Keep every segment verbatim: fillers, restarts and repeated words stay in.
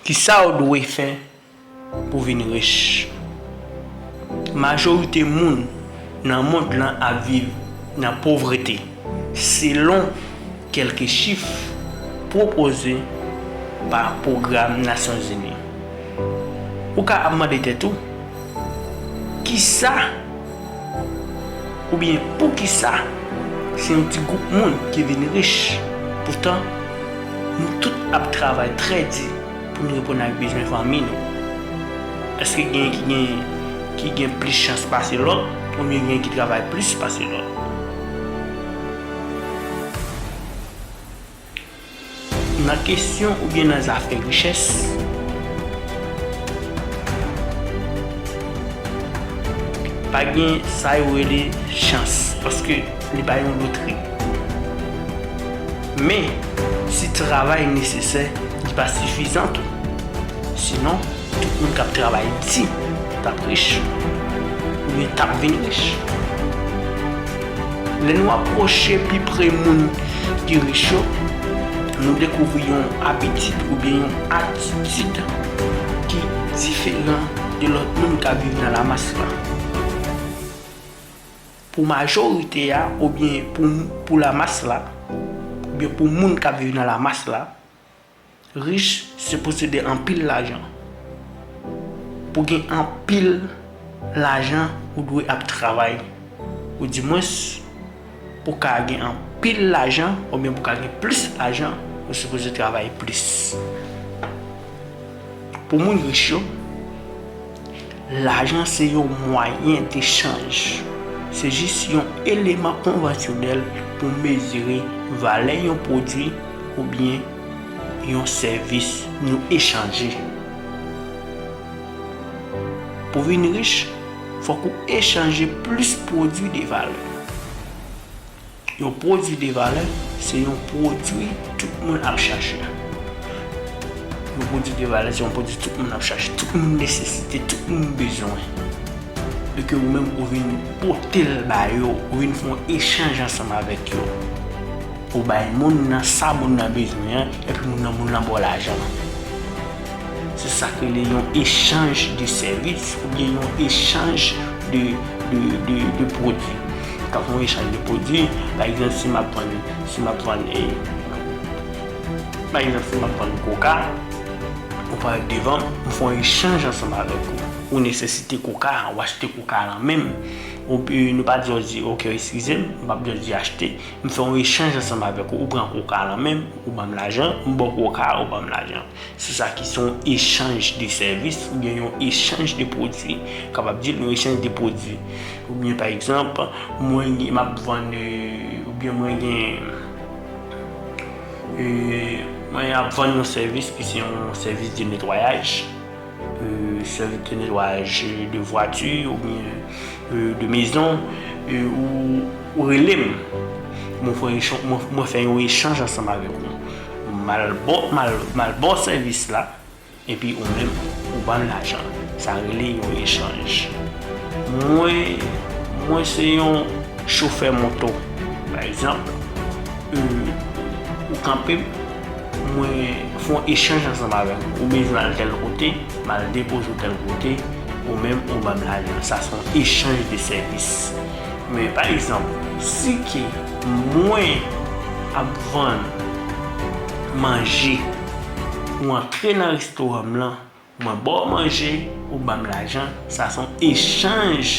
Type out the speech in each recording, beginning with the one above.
Kisa w dwe fè pou vin rich? Majorite moun nan mond lan ap viv nan povrete, selon kèlke chif pwopoze pa Pwogram Nasyonzini. Ou ka ap mande tèt ou, kisa oubyen poukisa se yon ti gwoup moun ki vin rich, poutan nou tout ap travay trè di pou n reponn ak bezwen fanmi nou? Èske gen ki gen ki gen plis chans pase lòt, oubyen gen ki travay plis pase lòt? Nan kesyon oubyen nan zafè richès, pa gen sa yo rele chans, paske li pa yon lotri. Men, si travay nesesè, li pa sifizan tou. Sinon, tout moun k ap travay di t ap rich, oubyen t ap vin rich. Lè nou apwoche pi pre moun ki rich yo, nou dekouvri yon abitid oubyen yon atitid ki diferan de lòt moun k ap viv nan lamas la. Pou majorite a, oubyen pou, pou lamas la, oubyen pou moun k ap viv nan lamas la, rich se posede anpil lajan. Pou gen anpil lajan, ou dwe ap travay. Ou dimwens, pou ka gen anpil lajan, oubyen pou ka gen plis lajan, ou sipoze travay plis. Pou moun rich yo, lajan se yon mwayen dechanj. Se jis yon eleman konvansyonèl pou mezire valè yon pwodui oubyen yon sèvis nou echanje. Pou vin rich, fòk ou echanje plis pwodui de valè. Yon pwodui de valè, se yon pwodui tout moun ap chache. Yon pwodui de valè, se yon pwodui tout moun ap chache, tout moun nesesite, tout moun bezwen. E ke ou menm ou vin pote l ba yo, ou vin fè yon echanj ansanm avèk yo. Ou bay moun nan sa moun nan bezwen an, epi moun nan, moun nan ba w lajan. Se sa k rele yon echanj de sèvis oubyen yon echanj de, de, de, de pwodui. Kan fè yon echanj de pwodui, pa egzanp, si m ap vann, si m ap vann, e, pa egzanp, si m ap vann koka, ou parèt devan m, m fè yon echanj ansanm avèk ou. Ou nesesite koka, ou achte koka lan men m. Ou, e, nou pa di w di, oke, eskize m, m p ap di w di achte. M fè yon echanj ansanm avèk ou, ou pran koka lan men m, ou ban m lajan, m ba w koka, ou ban m lajan. Se sa ki se yon echanj de sèvis oubyen yon echanj de pwodui. Kapab di l yon echanj de pwodui. Oubyen pa egzanp, mwen gen, m ap vann, e, oubyen mwen gen, e, mwen ap vann yon sèvis ki se yon sèvis de netwayaj, e, sèvis de netwayaj de vwati oubyen, e, de mezon, e, ou, ou rele m. Mwen fè yon echan-, mwen, mwen fè yon echanj ansanm avèk ou. M al ba w, m al, m al ba w sèvis la, epi ou menm, ou ban m lajan. Sa rele yon echanj. Mwen, mwen se yon chofè moto, pa egzanp, e, ou kanpe m, mwen fè yon echanj ansanm avèk ou. Ou bezwen al tèl kote, m al depoze w tèl kote, ou menm, ou ban m lajan. Sa se yon echanj de sèvis. Men, pa egzanp, si ke mwen ap vann manje, ou antre nan restoran m lan, mwen ba w manje, ou ban m lajan, sa se yon echanj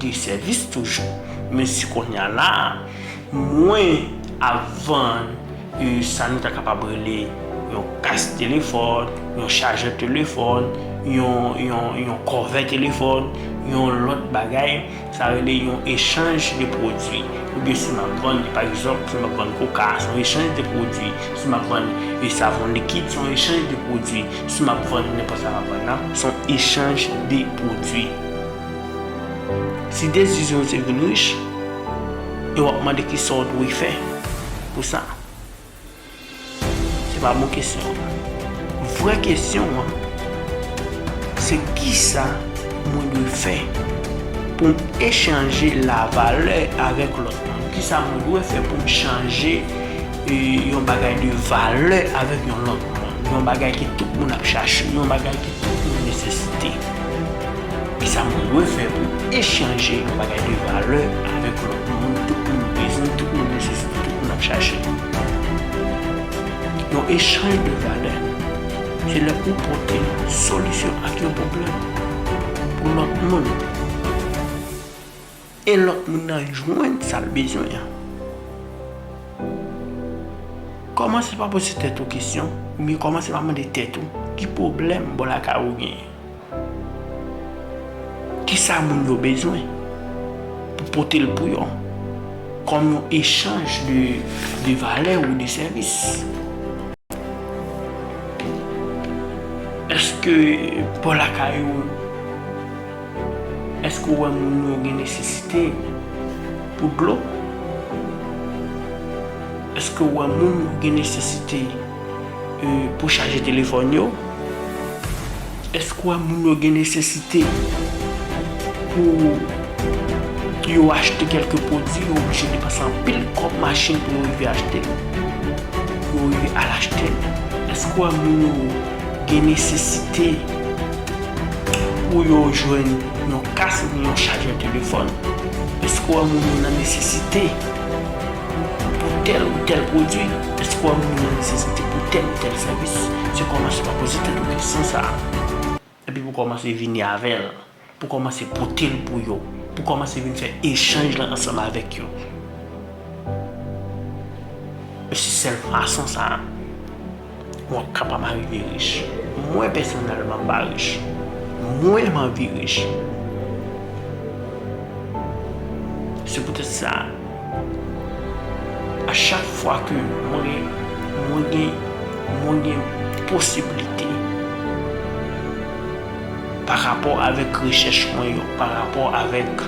de sèvis toujou. Men si kounye a la, mwen ap vann, e, sa nou ta kapab rele yon kas telefòn, yon chajè telefòn, yon, yon, yon kòvè telefòn, yon lòt bagay, sa rele yon echanj de pwodui. Oubyen si m ap vann, pa egzanp, si m ap vann koka, se yon echanj de pwodui. Si m ap vann, e, savon likid, se yon echanj de pwodui. Si m ap vann nenpòt sa m ap vann la, se yon echanj de pwodui. Si desizyon w se vin rich, e w ap mande kisa w dwe fè pou sa. Se pa bon kesyon an. Vrè kesyon an, se kisa mwen dwe fè pou m echanje lavalè avèk lòt moun? Kisa mwen dwe fè pou m chanje, e, yon bagay de valè avèk yon lòt moun? yon bagay ke tout moun ap chache, yon bagay ke tout moun nesesite. Kisa moun dwe fè pou echanje yon bagay de valè avèk lòt moun, tout moun bezwen, tout moun nesesite, tout moun ap chache? Yon echanj de valè, se lè ou pote solisyon ak yon pwoblèm pou lòt moun. E lòt moun nan jwenn sa l bezwen an. Kòmanse pa poze tèt ou kesyon, oubyen kòmanse pa mande tèt ou ki pwoblèm bò lakay ou genyen. Kisa moun yo bezwen pou pote l pou yo, kòm yon echanj de, de valè ou de sèvis? Èske bò lakay ou, èske w wè moun yo gen nesesite pou dlo? Èske w wè moun yo gen nesesite, e, pou chaje telefòn yo? Èske w wè moun yo gen nesesite pou yo achte kèlke pwodui, yo oblije depanse anpil kòb machin pou yo rive achte l, pou yo rive al achte l? Èske w wè moun yo gen nesesite pou yo jwenn yon kas oubyen yon chajè telefòn? Èske w wè moun yo nan nesesite pou tèl ou tèl pwodui? Èske w wè moun yo nan nesesite pou tèl ou tèl sèvis? Se kòmanse pa poze tèt ou kesyon sa a. Epi pou kòmanse vini avè l, pou kòmanse pote l pou yo, pou kòmanse vin fè echanj lan ansanm avèk yo. E se sèl fason sa a w ap kapab arive rich. Mwen, pèsonèlman, m pa rich. Mwen, m anvi rich. Se poutèt sa, a chak fwa ke mwen, mwen gen, mwen gen posiblite pa rapò avèk rechèch mwen yo, pa rapò avèk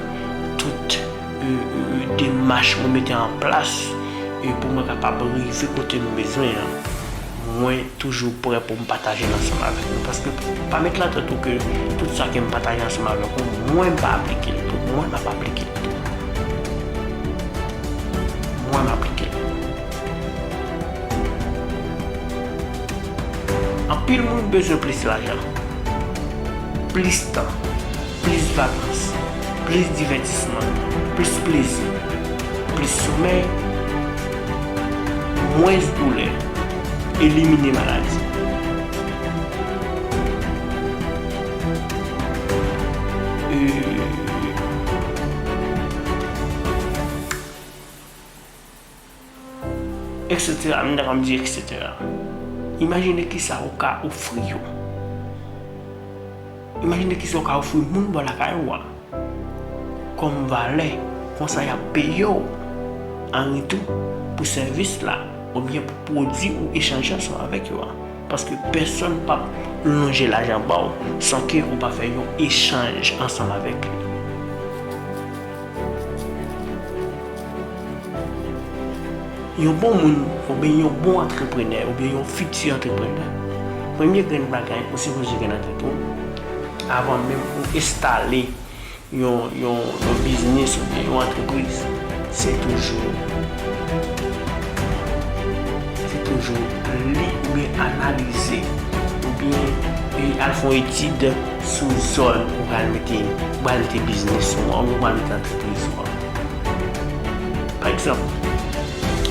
tout, e, e, e, demach mwen mete an plas, e, pou mwen kapab rive kote m bezwen an, mwen toujou prè pou m pataje l ansanm avèk nou. Paske pa met nan tèt ou ke tout sa ke m pataje ansanm avèk ou, mwen m pa aplike l tou, mwen m ap aplike l tou. Mwen m aplike l. Anpil moun bezwen plis lajan, plis tan, plis vakans, plis divètisman, plis plezi, plis somèy, mwens doulè, elimine maladi. E, etsetera, m ta ka di etsetera. Imajine kisa ou ka ofri yo. Imajine kisa ou ka ofri moun bò lakay ou a kòm valè, konsa y ap peye w an retou pou sèvis la, oubyen pou pwodui ou echanje ansanm avèk yo a. Paske pèsonn p ap lonje lajan ba w san ke ou pa fè yon echanj ansanm avèk li. Yon bon moun, oubyen yon bon antreprenè, oubyen yon fiti antreprenè, premye grenn bagay ou sipoze gen nan tèt ou, avan menm ou enstale yon, yon, yon biznis oubyen yon antrepriz, se toujou, se toujou li oubyen analize, oubyen, e, al fè yon etid sou zòn ou pral mete, ou pral mete biznis ou an, ou pral mete antrepriz ou an. Pa egzanp,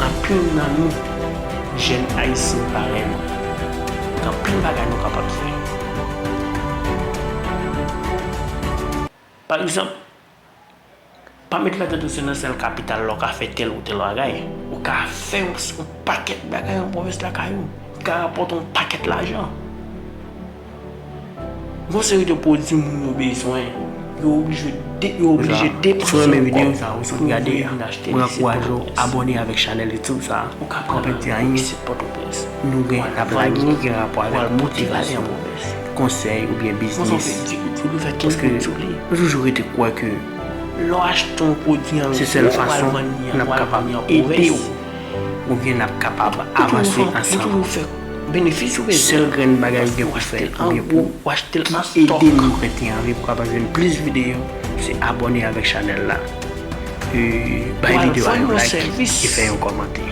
anpil nan nou, jèn ayisyen parèy nou, gen anpil bagay nou kapab fè. Pa egzanp, pa met nan tèt ou se nan sèl kapital la w ka fè tèl ou tèl bagay. Ou ka fè yon, yon pakèt bagay nan pwovens lakay ou. Ou ka rapòte yon pakèt lajan. Gon seri de pwodui moun yo bezwen, yo oblije de-, yo oblije depanse yon kòb pou yo vin achte li. Mwen ankouraje w abòne avèk chanèl YouTube sa a. Ou ka pran nan sit Pòtoprens. Nou gen, n ap lage ki gen rapò avèk motivasyon, konsèy oubyen biznis. Paske nou toujou rete kwè ke se sèl fason n ap kapab ede w oubyen n ap kapab avanse ansanm. Sèl grenn bagay ou gen pou fè oubyen pou ki ede nou rete an vi pou kapab jwenn plis videyo, se abòne avèk chanèl la, e, bay videyo a yon like e fè yon kòmantè.